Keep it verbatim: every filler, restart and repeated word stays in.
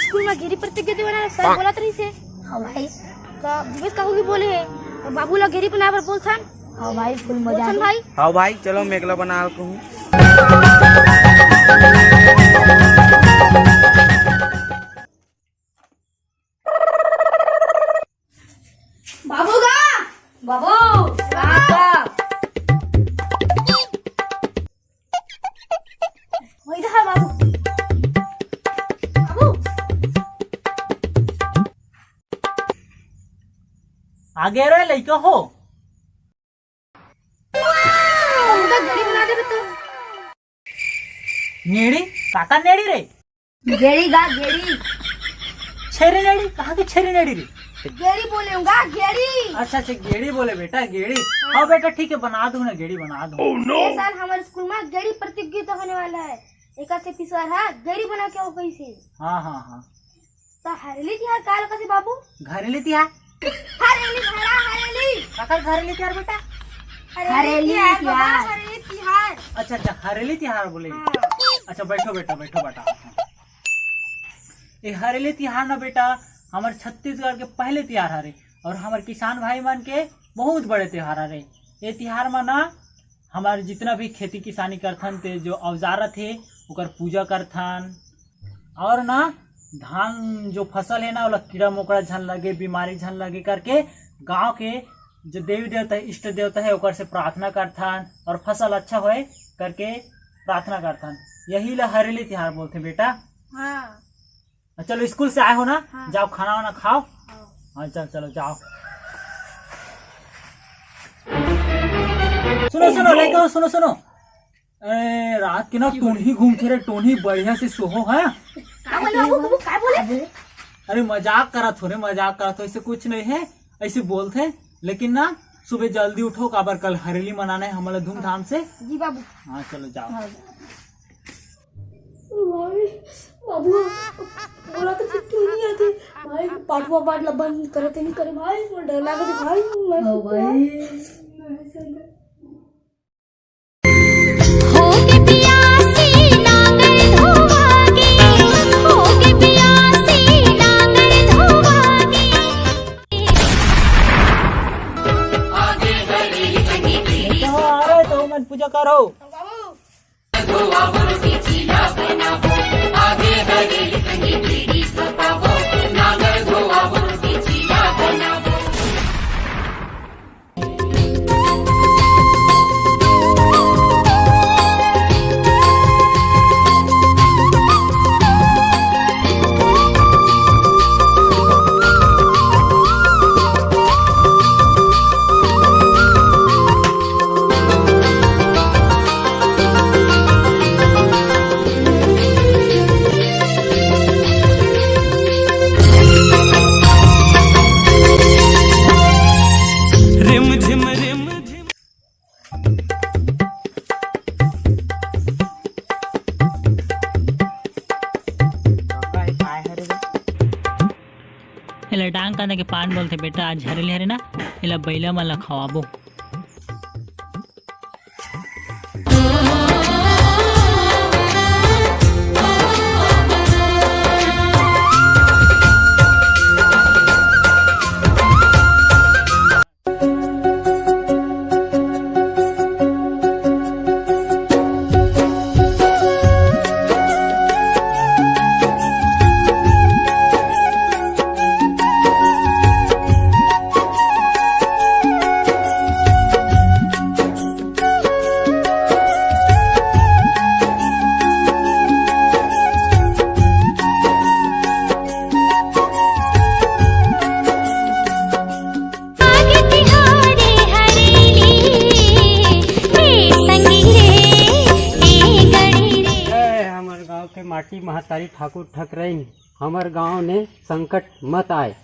School में गेड़ी प्रतियोगिता बनाए सर बोलत रहिस हे। हाँ भाई। तो भूपेश काकू भी बोले हे, तो बाबू ला गेड़ी बनाए बर बोलथन। हाँ भाई, फुल मजा बोलथन आही। भाई। हाँ भाई, चलो मैं एकला बना कहूँ। बाबू गा। बाबू। बाबू। वही तो है बाबू। बाबू। आगे रे लइका हो। बाबू का गेड़ी बना दे तो। नेड़ी? काका नेड़ी रे? गेड़ी गा, गेड़ी। छेरी नेड़ी? कहाँ के छेरी नेड़ी रे? गेड़ी बोले हूँ गा, गेड़ी। अच्छा, अच्छा, गेड़ी बोले बेटा, गेड़ी। हाँ बेटा, ठीक है, बना दूँ ना, गेड़ी बना दूँ। ए साल हमारे स्कूल में गेड़ी प्रतियोगिता होने वाला है। एकर से पिसर हा गेड़ी बना के आओ कैसे? हाँ, हाँ, हाँ। तो हरेली तिहार काला कथे बाबू? घरेली तिहार? हरेली धरा हरेली। काकर घरेली तिहार बेटा? हरेली हरेली तिहार बाबा, तिहार। हरेली तिहार। अच्छा, अच्छा, हरेली तिहार बोले। हाँ। अच्छा, बैठो बेटा, बैठो बेटा। ये हरेली तिहार ना बेटा, हमर छत्तीसगढ़ के पहले तिहार हरे और हमर किसान भाई मन के बहुत बड़े तिहार हरे। ये तिहार में ना हमारे जितना भी खेती किसानी करथन ते जो औजार रथे ओकर पूजा करथन और ना धान जो फसल है ना ओला कीड़ा मकोड़ा झन लगे, बीमारी झन लगे करके गांव के जो देवी देवता है, इष्ट देवता है ओकर से प्रार्थना करथन और फसल अच्छा होए करके प्रार्थना करथन। यही ला हरेली तिहार बोलथे बेटा। हाँ। चलो स्कूल से आए हो ना, हाँ। जाओ खाना वाना खाओ। हाँ। हाँ, चलो चलो जाओ। सुनो सुनो लइका हो, सुनो सुनो। ए, रात के ना टोनही घूमथे रे, टोनही बढ़िया से सोहो है। का बोले बाबू, बाबू, का बोले? अरे मजाक करत हो रे, मजाक करत हो, ऐसे कुछ नहीं है, ऐसे बोलथे। लेकिन ना सुबह जल्दी उठो, काबर कल हरेली मनाना है हमला धूमधाम से। जी बाबू। हाँ, चलो जाओ। हाँ। भाई, बाबू, बोला तो फिर क्यों नहीं आते? भाई, पाठवा पाठ ला बंद करते नहीं करे भाई, मैं डर लगा था भाई, मैं ओ भाई। होगे प्यासी नांगर धोवागे, होगे प्यासी नांगर धोवागे। तो आ रहे तो मन पूजा करो। रिम झिम रिम झिम। एला डांग कांदा के पान बोलथे बेटा। आज हरेली हरे ना, एला बइला मन ला खवाबो। ए, हमर गांव के माटी महतारी ठाकुर ठकरइन, हमर गांव ने संकट मत आए।